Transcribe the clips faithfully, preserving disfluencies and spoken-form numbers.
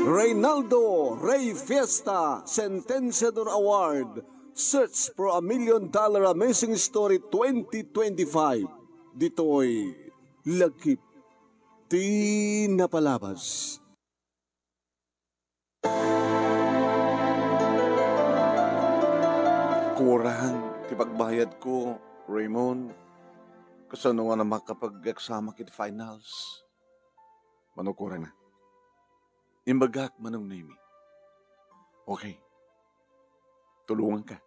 Reynaldo Rey Fiesta Sentenciador Award, Search for a Million Dollar Amazing Story twenty twenty-five. Ditoy Lagip ti Napalabas. Kurang ti pagbayadko, Raymond. Kasano nga makapag-examak iti finals? Mano kurang na? Imbagak, Manong Nemi. Okay. Tulonganka.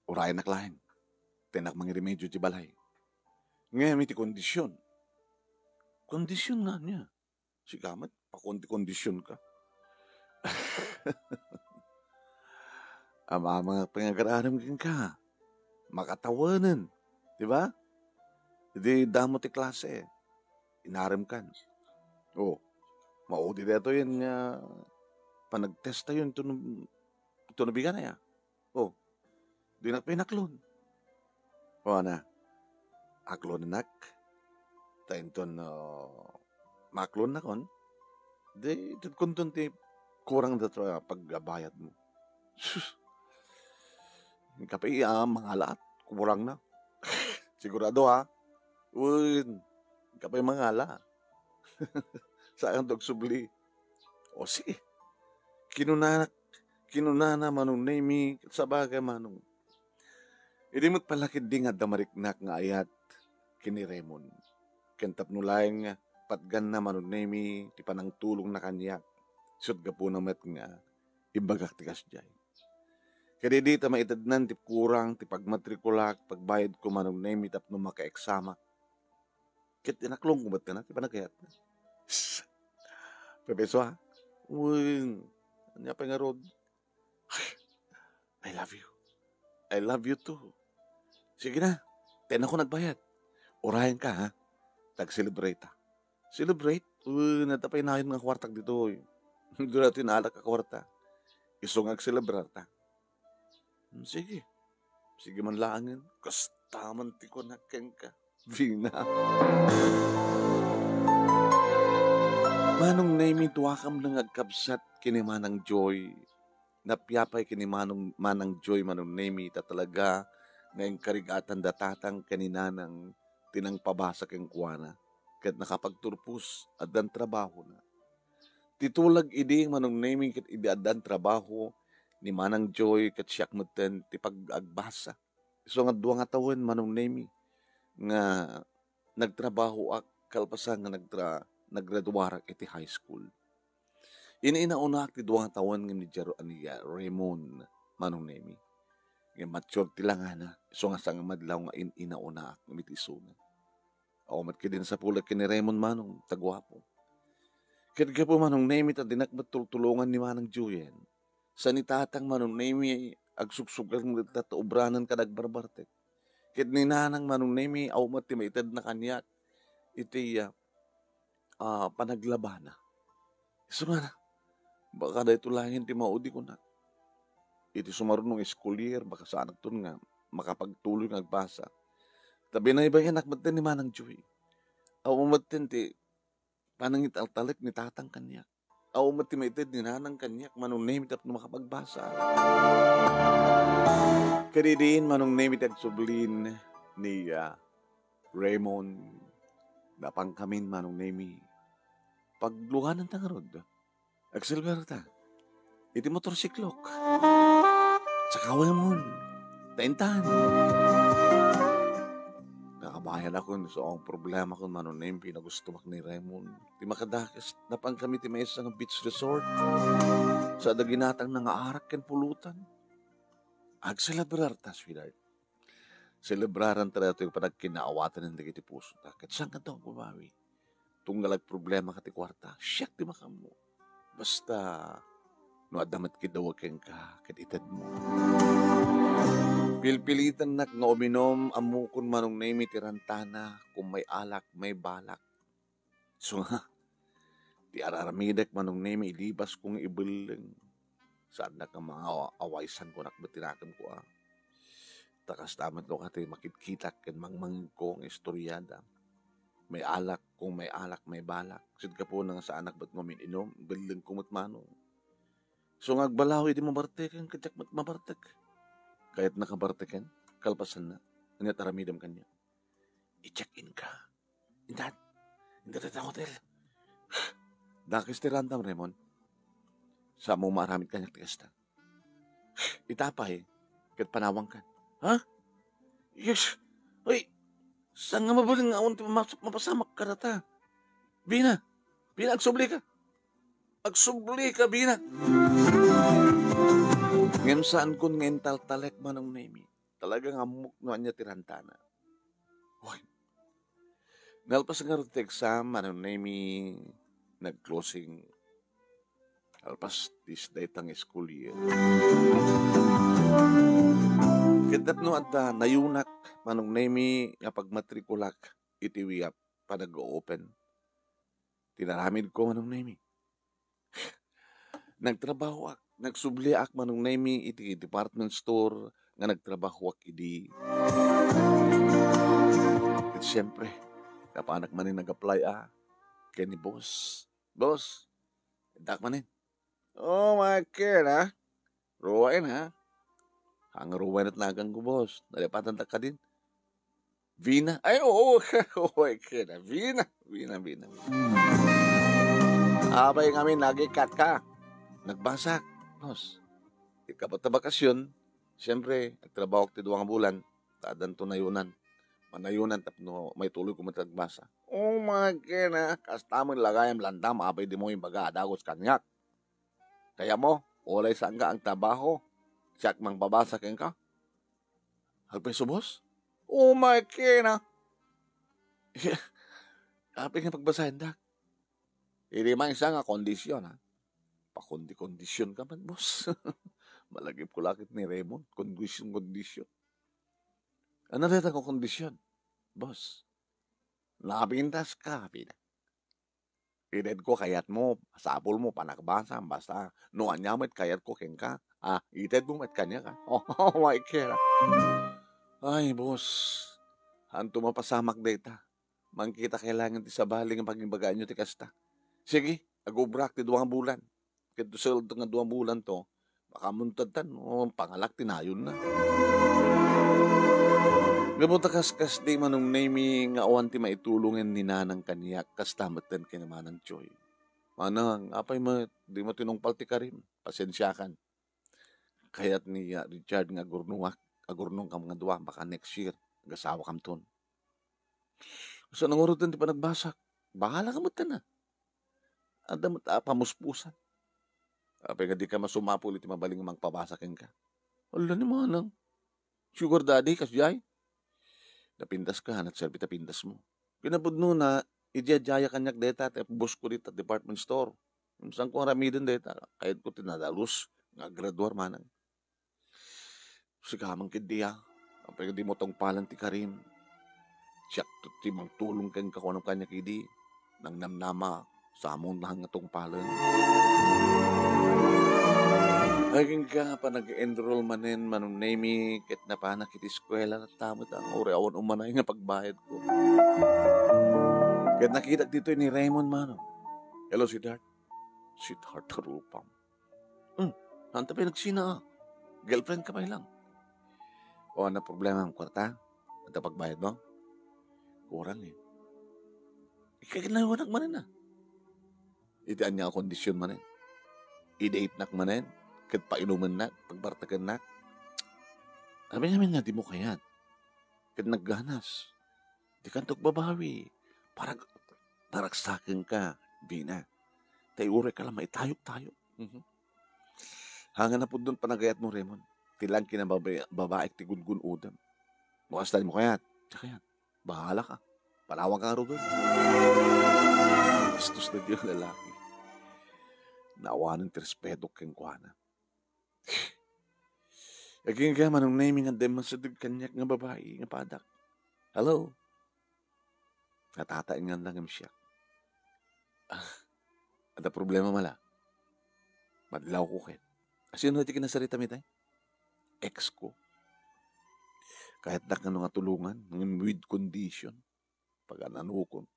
Urayanak laeng. Tenak mangiremedio ti balay. Ngem iti kondisyon. Kondisyon nga ania? Sika met, pakon ti kondisyonka. Ammom nga pangagar-arem kenka. Makatawanen, di ba? Idi damo ti klase, inaremkan. O, maudi daytoyen nga panagtestayo inton, inton nabigan aya. O, dinak pay inaklon. O, ana, aklonenak. Ta inton, ah, maaklonnakon, di itedkonton ti kurang dayta a pagbayadmo. Sus! Inka pay a mangala, kurang na. Sigurado, ha? Wen, inka pay mangala. Saanto agsubli. O, sige. Kinunanak, kinunana Manong Nemi, ket sabagay, Manong. Idi met pala ketdi nga adda mariknak nga ayat ken ni Raymond. Ken tapno laeng patganna Manong Nemi ti panangtulongna kaniak, isu't gapuna met nga imbagak ti kasdiay. Ket idi ta maitednan ti kurang ti pagmatrikulak, pagbayadko Manong Nemi tapno makaeksamak. Ket inaklonko met kaniak ti panagayat. Pepeso, ha? Wen, ania pay ngarud? I love you. I love you too. Sige na, tennakon agbayad. Urayenka, ha? Tag-celebrate, ha? Celebrate? Wen, adda pay nayon nga kuartak ditoy. Duna ti naalak a kuarta. Isu nga agselebrarta. Hmm, sige. Sige man laengen. Kasta man ti kunak kenka. Vina. Manong Nemi, duakam nga agkabsat ken ni Manang Joy. Napiapay ken ni Manong, Manang Joy, Manong Nemi, ta talaga nga inkarigatan da tatang ken ni nanang ti nangpabasa kenkuana, ket nakapagturpos, addan trabahona. Ti tulag idi, Manong Nemi, ket idi addan trabaho ni Manang Joy ket siak metten ti pag-agbasa. Isu nga dua nga tawen, Manong Nemi, nga nagtrabahoak kalpasan nga nagtra-, naggraduarak iti high school. Inaunaganak ti dua nga tawen nga ni Jer-, ni Raymond, Manong Nemi. Nga mature ti langana, isu nga saan nga madlaw nga in-, inaunaganak iti isuna. Awan met ketdi nasapulek ken ni Raymond, Manong, ta guapo. Ket gapu, Manong Nemi, ta dinak met tultulongan ni Manang Joyen. Sa ni tatang, Manong Nemi, agsugsugal met ta obranen kada agbarbartek. Ket ni nanang, Manong Nemi, awan met ti maitedna kaniak iti, ah, ah, panaglabana. Isu nga na, baka daytoy laeng ti maudi kunak. Iti sumaruno nga school year, baka saanakton nga makapagtuloy nga agbasa. Ta binaybay-anak metten ni Manang Joy. Awan metten ti panangitaltalek ni tatang kaniak. Awan met ti maited ni nanang kaniak, Manong Nemi, tapno makapagbasa. Kadidin, Manong Nemi, ti agsublin ni, ah, Raymond. Napankamin, Manong Nemi. Pagluganan ta ngarud. Agselber ta. Iti motorsiklok. Sakawemon. Taintan. Nakabayan ako, so ang problema ko, Manong Nemi, pinagustomak ni Raymond. Ti makadakes, napankami ti maysa nga beach resort. Sa daginatang nangaarak ken pulutan. Agselebrar ta, sweetheart. Selebraran ta daytoy panagkinaawatan dagiti puso ta. Ket saan kanta mabawi? Tunggal agproblema ka ti kuarta, siak ti makaammo. Basta, no adda met kidawag kenka, ket itedmo. Pilpilitennak nga uminom, ammokon, Manong Nemi, ti rantana, kung may alak, may balak. So nga, ti ar-aramidek, Manong Nemi, ilibasko nga ibelleng. Saannak nga mangawaysan kunak met ti nakemko, a. Ta kasta met no kadi makitkitak ken mangmangegko nga istoriada. may alak, kung may alak, may balak. Sika pay nga saanak met nga umin-inom, bellengko met, Manong. So nga agbalaw idi mabarteken, ket diak met mabartek. Kayatnaka barteken, kalpasanna, ania ti aramidem kaniak? I-check-in ka. Intan, intan ta hotel. Dakes ti rantam, Raymond. Saanmo maaramid kaniak ti kasta. Ita pay, ket panawankan. Ha? Yes. Ay, saan nga mabalin nga awan ti mapas-, mapasamak kadata? Bina, Bina, agsubli ka. Agsubli ka, Bina. Ngem saankon nga intaltalek, Manong Nemi. Talaga nga ammok no ania ti rantana. Hoy. Nalpas ngarud ti exam, Manong Nemi, nag-closing. Nalpas ti isda itang school year. Ket tapno adda nayunak, Manong Nemi, nga pagmatrikulak iti wiyap panag-open. Tinaramid ko, Manong Nemi. Nagtrabahoak, nagsubliak, Manong Nemi, iti department store nga nagtrabahoak idi. Ket siyempre, napanak manen nag-apply a ken ni boss. Boss, intak manen. Oh, my kid, ha? Ruwaen, ha? Ang ruwaen at nagan ko, boss. Nalipatan ta kadin. Vina? Ay, oo. Oo, ay, kaya na. Vina. Vina, Vina, Vina. Apay ngamin, nagikat ka. Nagbasak, boss. Ikabot na bakasyon, siyempre, nagtrabaho ti dua nga bulan. Tadanto nayunan. Manayunan tapno maituloy ko met agbasa. Oh my God, ah. Kasta mo lagayam landam, apay di mo imbaga a dagos kaniak. Kaya mo, ulay saan ka ang trabaho? Siak mangpabasa kenka? Agpay subos? Oh my God, ah. Apay nga pagbasayan, Dak? Idi maysa nga kondisyon, ha? Pakondi-kondisyon ka man, boss. Malagip ko lakit ni Raymond. Kondisyon, kondisyon. Ano dayta nga kondisyon? Boss, napintas ka, pina. Ited ko kayat mo, sapul mo, panakbasa, basta no ania met kayat ko kenka, ah, ited mo met kaniak. Oh, my God. Ay, boss, anto mapasamak dayta. Mangkita kailangan ti sabali nga pagibagaanyo ti kasta. Sige, agubrak ti dua nga bulan. Ket ti sueldo nga dua bulan to, makamuntad ta no pangalak ti nayonna. Gapu ta kaskasdi, Manong Nemi, nga awan ti maitulongen ni Nanang kaniak, kasta metten ken ni Manang Choy. Manang, apay met, di mo tinungpal ti karim? Pasensiakan. Kayat ni, ah, Richard nga agurnuak, agurnongkam nga dua, baka next year, agasawakamton. Kasano ngaruden ti panagbasak? Bahala ka metten, ah. Adda met a pamuspusan. Apay nga di ka masumapul iti mabalin nga mangpabasa kenka? Ala ni Manang. Sugar daddy, kasdiay? Napintas ka, nagserbi ta pintas mo. Kinapudnona, idi adda kaniak dayta, ti boss ko dita department store. Saan ko aramiden dayta, kayat ko ti nadalus nga aggraduar, Manang. Sika man ketdi, a. Apay nga di mo tungpalan ti karim. Siak ti mangtulong kenka, kunak kaniak idi. Nangnamnama, saan mo nga tungpalen. Ay, kenka, panag-enroll manen, Manong Nemi, ket napanak iti eskuela, latta met, a, uray awan umanay nga pagbayad ko. Ket nakitak ditoy ni Raymond, Manong. Hello, sweetheart. Sweetheart, rupam. Hmm, saan ta pay nagsina, a? Girlfriend ka pay lang. O, ano problema ang kwarta? Anta pagbayad mo? Kurang, eh. Ikaginawanak manen, a. Iti ania a kondisyon manen? I-date-nak manen? Ket painumennak? Pagbartekennak? Amin-amin nga di mo kayat. Ket nagganas. Di kanto agbabawi. Parag-, paragsaken ka, Bina. Tay uray ka la maitayok-tayok. Mhm. Hanga napudno ti panagayat mo, Raymond. Ti lang kinababa-, babaek ti gungun-odem. No kasta di mo kayat, di kayat. Bahala ka. Panawan ka ngaruden. Bastos daytoy a lalaki. Naawanen ti respeto kenkuana. Agingga, Manong Nemi, nga adda immasideg kaniak nga babai nga padak. Hello? Natataengan lang ngem siak. Ah, adda problema mala. Madlawko ket. Asino ti kinasaritam itay? Ex ko. Kayatdak nga tulongan, ngem with condition. Pagananokon.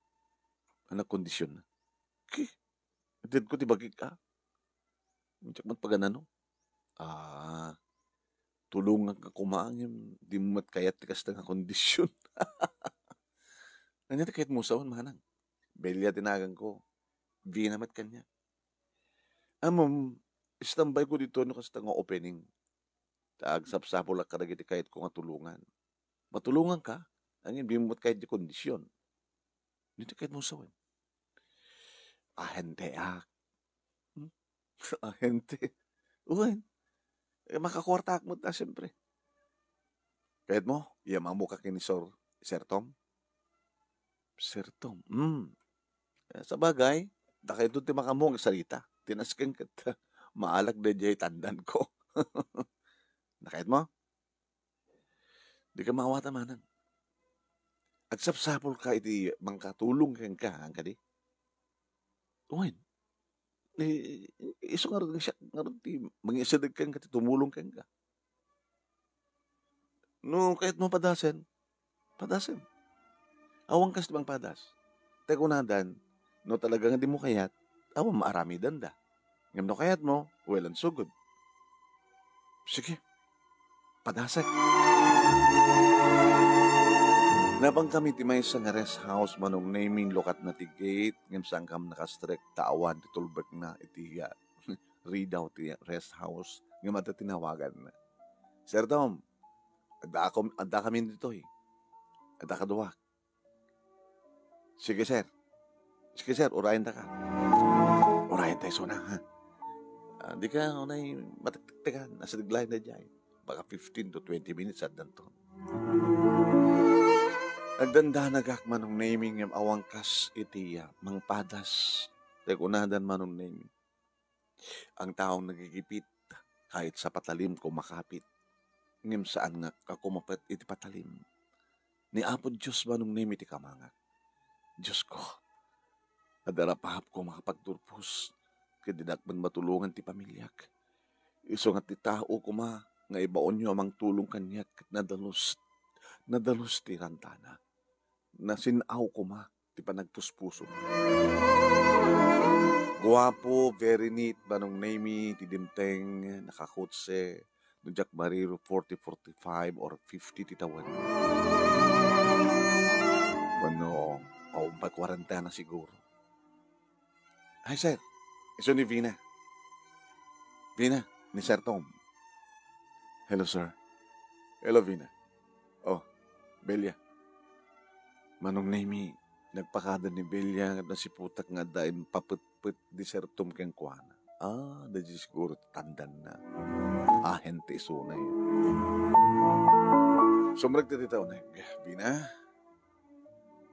Anak kondisyon na. Ki, itedko ti bagik, a. Diak met paganano. Ah, tulonganka koma, ngem dimo met kayat ti kasta nga kondisyon. Ania ti kayatmo sawen, manang? Belia ti naganko. Vina met kaniak. Ammom, istambayko ditoy no kasta nga opening. Ta agsapsapulak kadagiti kayatko nga tulongan. Matulonganka, ngem dimo met kayat ti kondisyon. Ania ti kayatmo sawen? Ahenteak. Hmm? Ahente. Wen. Eh, makakuartaak met a, siyempre. Kayatmo, iyammamok ken ni Sir, Sir Tom? Sir Tom, hmm. Eh, sabagay, dakayo ti makaammo nga agsarita. Ti nasken ket maalak daydiay tandanko. Kayatmo? Dika maawatan, manang. Agsapsapulka iti mangkatulong kenka, kadi? Wen. Eh, isu ngarud, siak ngarud ti mangisideg kenka, ti tumulong kenka. No kayatmo padasen, padasem. Awan kas ti mangpadas. Ti kunadan, no talaga nga dimo kayat, awan maaramidenda. Ngem no kayatmo, well and so good. Sige, padasek. Napankami ti maysa nga rest house, Manong Nemy, lukatna ti gate, ngem saankami nakastrek ta awan ti tulbekna iti, ah, ridaw ti rest house, ngem adda tinawaganna. Sir Tom, adda akam-, adda kami ditoy. Adda kaduak. Sige, sir. Sige, sir, urayentaka. Urayenta isuna, ha? Ah, dika unay matektektekan, asideg laeng daydiay. Baka fifteen to twenty minutes addanton. Nagdandanagak, Manong Nemy, ngem awan kas iti, ah, mangpadas. Ti kunadan, Manong Nemy. Ang taong nagigipit, kahit sa patalim ko makapit, ngem saan nga kakumapet iti patalim. Ni Apo Dios, Manong Nemy, ti kamangak. Diosko, adda rapaap ko makapagturpos, ket dinak met matulongan ti pamiliak. Isu nga ti tao koma nga ibaonyo a mangtulong kaniak ket nadalus, nadalus ti rantana. Nasin-aw koma ti panagpuspuso. Guapo, very neat, Manong Nemy, ti dimteng, nakakotse, no diak mariro, forty, forty-five, or fifty ti tawen. Wenno, awan pay kwarenta na siguro. Hi, sir. Isu ni Vina. Vina, ni Sir Tom. Hello, sir. Hello, Vina. Oh, Belia. Manong Nemy, nagpakada ni Belia nga nasiputak nga adda impapetpet di Sir Tom kenkuana. Ah, daydi siguro ti tandanna. Ahen ti isuna. Sumrek ti tita uneg. Vina,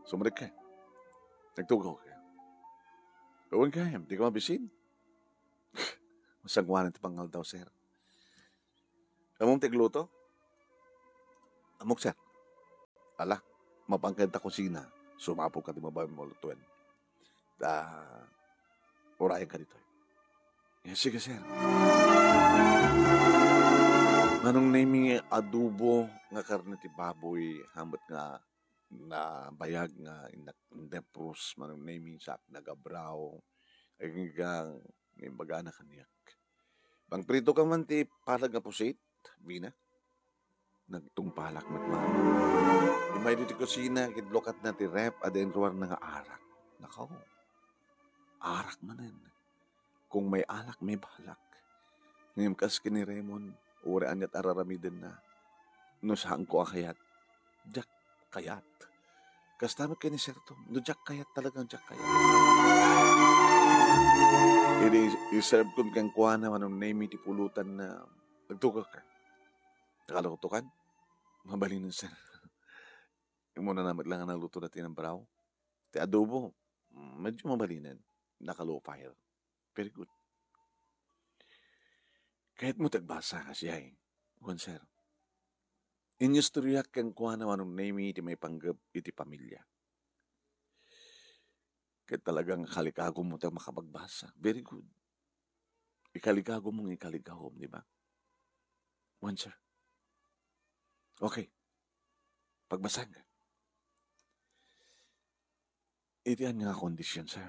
sumrek ka. Nagtugaw ka. Awan ka, di ka mabisin. Masangoanan ti pangaldaw, sir. Ammom ti agluto? Ammok, sir. Ala, mapan ka ta kusina. Sumapulka ti mabawi mo lutuen. Ta, urayen ka ditoy. Eh, sige, sir. Manong Nemy, adobo nga karne ti baboy, hamet nga nabayag nga innak-, innak-, nepros, Manong Nemy, sa nagabraw, ay nga imbagana kaniak. Mangprito ka man ti palag nga pusit, Vina? Nagtungpalak met man. Immay ditoy kusina, ket lukatna ti ref, adda inruarna nga arak. Nakaw, arak manen. Kung may alak, may balak. Ngem kas ken ni Raymond, uray aniat a raramidenna. No saanko a kayat, diak kayat. Kasta met ken ni Sir Tom, no diak kayat, talagang diak kayat. Idi is-, iserve kon kenkuana, Manong Nemy, ti pulutanna, nagtugaw ka. Nakaluto kan? Mabalinen, sir. Umuna na met lang nga naluto na ti nambraw. Ti adobo, mm, medyo mabalinen. Naka-low fire. Very good. Kayatmo ti agbasa, siay? Wen, sir. Inyustoriak kenkuana, Manong Nemy, ti maipanggep iti pamilya. Ket talagang kalikagum mo ti makapagbasa. Very good. Ikaligagum mo nga ikaligagum, di ba? Wen, sir. Okay. Pagbasang. Iti ania nga kondisyon, sir?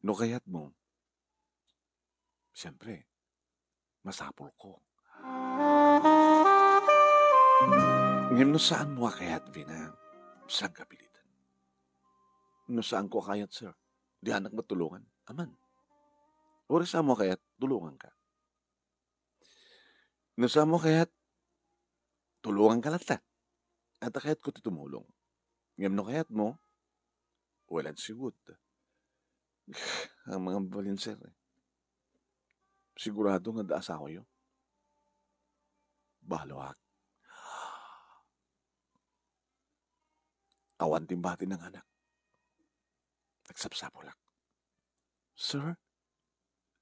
No kayatmo, siyempre, masapulko. Ngem no saanmo a kayat, Vina, saanka pilitan. No saanko a kayat, sir, dianak matulongan. Aman. Uray saanmo a kayat, tulonganka. No saanmo a kayat, tulonganka latta. Adda kayatko ti tumulong. Ngem no kayatmo, well and so good. Ang mga balinser, eh. Sigurado nga adda asawayo? Baloak. Awan ti mati nga anak. Nagsapsapulak. Sir,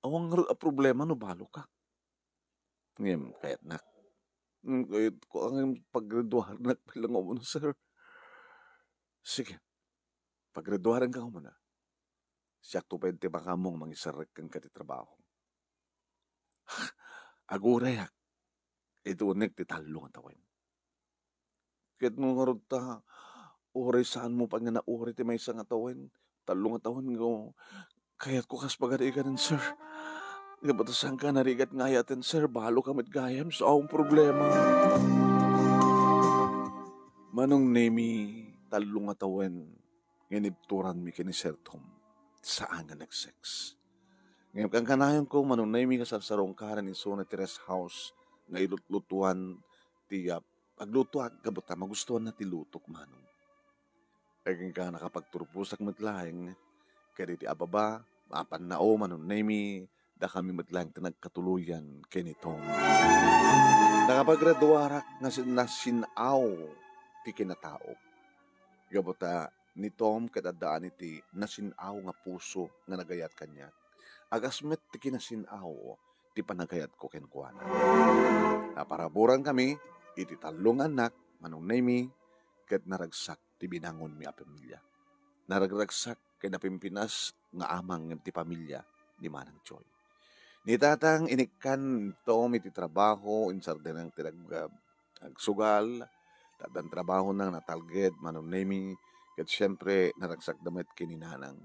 awan ngarud a problema no baloka. Ngem, kayatnak. Ngem, kayatko a ngem paggraduarnak pay la nga umuna, sir. Sige, paggraduarenka umuna. Siakto pay ti makaammo nga mangisarrek kenka ti trabaho. Agurayak. Iti unek ti tallo nga tawen. Ket no ngarud ta, uray saanmo pay nga nauray ti maysa nga tawen, tallo nga tawen nga kayatko kas pagarigaden, sir. Nga batasanka narigat nga ayaten, sir, baloka met gayam, so awan problema. Manong Nemi, tallo nga tawen, nga inibturanmi ken ni Sir Tom, saan nga nag-sex. Ngem kankanayonko, Manong Nemi, nga sarsarungkaren isuna ti rest house nga ilutlutuan ti, ah, aglutoak gapu ta magustuanna ti lutok, Manong. Ket kenka, nakapagturposak met laeng kadagiti a baba, mapan nao, Manong Nemi, dakami met laeng ti nagkatuloyan ken ni Tom. Nakapagraduarak nga sin-, nasin-aw ti kinataok. Gapu ta ni Tom ket addaan iti nasin-aw nga puso nga nagayat kaniak. Agas met ti kinasin-aw ti panagayatko kenkuana. Naparaburan kami iti tallo nga annak, Manong Nemi, ket naragsak ti binangonmi a pamilia. Naragragsak ken napimpinas nga amang ti pamilia ni Manang Joy. Ni Tatang, inikkan ni Tom iti trabaho, insardeng ti nag-, agsugal, ta addan trabahona nga natalged, Manong Nemi, ket siempre, naragsakda met ken ni Nanang.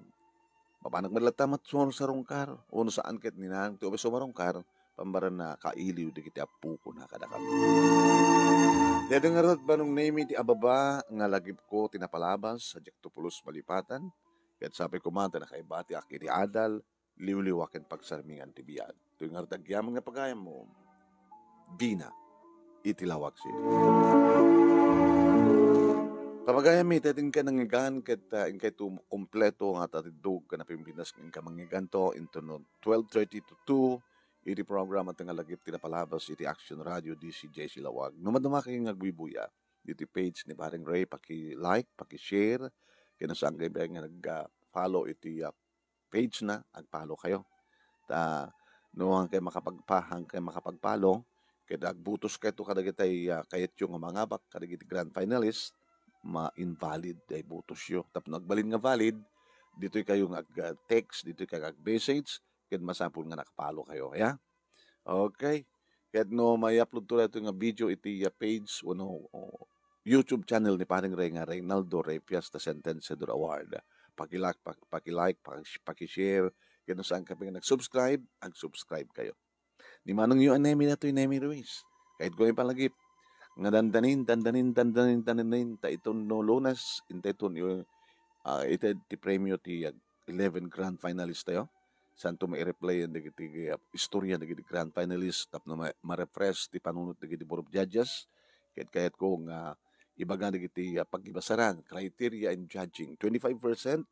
Mapanak met latta met sumarsarungkar, wenno saan ket ni Nanang ti umay sumarungkar, pambaranna kailiw dagiti appokona kadakami. Daytoy ngarud, Manong Nemi, ti a baba nga lagipko ti napalabas, sadiakto pulos malipatan, ket sapay koma ta nakaibatiak iti adal, liwliwa ken pagsarmingan ti biag. Daytoy ngarud ti agyamanak nga pagayammo, Vina, iti Laoag City. Pagayammi, ta inka nangngegan ket, ah, inkay tu-, kompleto nga tatiddog ken napimpinas nga inka manngeganto intono twelve thirty to two iti programa ti nga lagip ti napalabas iti Action Radio D C J C Laoag. No maduma kayo nga agbuybuya iti page ni Pareng Ray, paki-like, paki-share, ken no saan kayo nga nag, ah, follow iti, ah, page na, ag-follow kayo. Ta, no, haankayo makapagpa-, haankayo makapag-follow, ket agbutos kayo kadagiti, ah, kayatyo nga mangabak kadagiti grand finalist, ma-invalid ti butosyo. Tapno agbalin nga valid, ditoy kayo nga ag-, ah, text, ditoy kayo ag-message, ket masapul nga naka-follow kayo, ya? Okay. Ket no, mai-upload to daytoy nga video iti, ah, page wenno, o, YouTube channel ni Pareng Ray nga Reynaldo Ray Fiesta Sentenciador Award. Paki-like, pak-, paki-like, paki-, paki-share. Ket no saan kayo nga nag-subscribe, ag-subscribe kayo. Ni Manong Yu a Nemi daytoy, Nemi Ruiz. Kayatko nga ipalagip nga dandanin, dandanin, dandanin, dandanin, ta iton no Lunes, intay ton, ah, iti, ti premio ti, ah, eleven grand finalist tayo. Saanto ma-replay dagiti, ah, istorya dagiti grand finalist tapno ma-, ma-refresh ti panunot dagiti board of judges. Ket kayatko nga ibaga dagiti, ah, pagkibasaran, criteria in judging. Twenty-five percent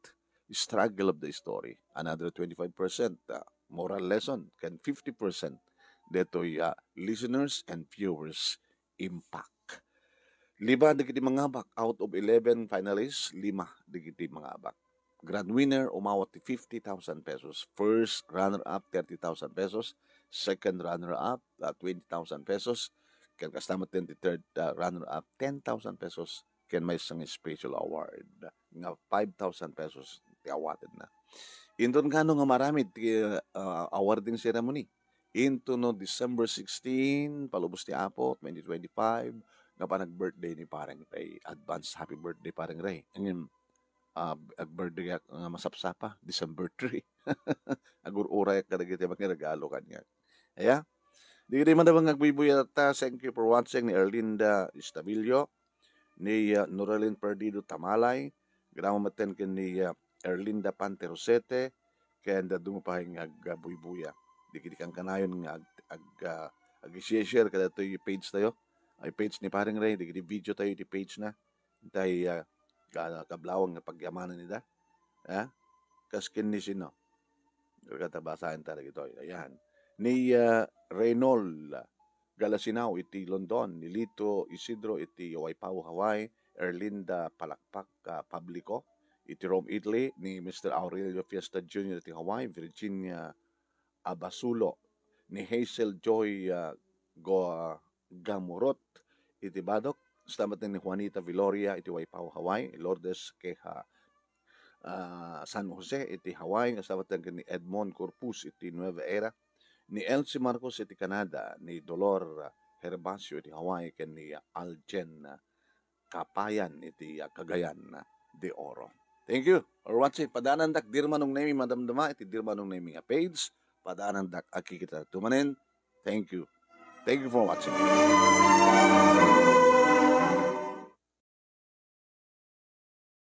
struggle of the story. Another twenty-five percent, ah, moral lesson. Ken fifty percent detoy, ah, listeners and viewers impact. Lima dagiti mangabak, out of eleven finalists, lima dagiti mangabak. Grand winner, umawat ti fifty thousand pesos. First runner-up, thirty thousand pesos. Second runner-up, ah, twenty thousand pesos. Ken kasta met ti third, ah, runner-up, ten thousand pesos. Ken maysa nga special award nga five thousand pesos ti awatenna. Inton kano nga maaramid ti, ah, awarding ceremony, intono December sixteen, palubos ti Apo, twenty twenty-five, nga panag-birthday ni Pareng Ray. Advance happy birthday, Pareng Ray. Ngem, ah, ag-birthday nga masapsapa, December three. Agur-urayak kadagiti mangiregalo kaniak. Aya? Dagiti madamong agbuybuya ta, thank you for watching ni Erlinda Estavillo, ni, ah, Norelin Perdido Tamalay, agraman metten ken ni, ah, Erlinda Panterosete, ken dadduma pay nga agbuybuya. Dagiti kankanayon nga ag-, ag-, ah, ag-share kadatoy page tayo. Ay page ni Paring Ray, dagiti video tayo iti page na. Tay, ah, ka-, kablawang nga pagyamanan ida. Ah? Kas ken ni sino? Katabasaen ta dagitoy. Ayan. Ni, ah, Reynol Galasinao iti London, ni Lito Isidro iti Waipahu, Hawaii, Erlinda Palakpak, ah, Publico iti Rome, Italy, ni Mister Aurelio Fiesta Junior iti Hawaii, Virginia Abasulo, ni Hazel Joy, ah, Go-, Gamurot iti Badoc, kasta met ni Juanita Viloria iti Waipahu, Hawaii, Lourdes Queja, ah, San Jose iti Hawaii, kasta met ni Edmond Corpus iti Nueva Era, ni Elsie Marcos iti Canada, ni Dolor Herbacio iti Hawaii, ken ni Aljen Kapayan iti, ah, Cagayan de Oro. Thank you for watching. Padaanandak, Dirmanong Nemi, madamdama iti Dirmanong Nemi nga page. Padaanandak, agkikita tayo manen. Thank you. Thank you for watching.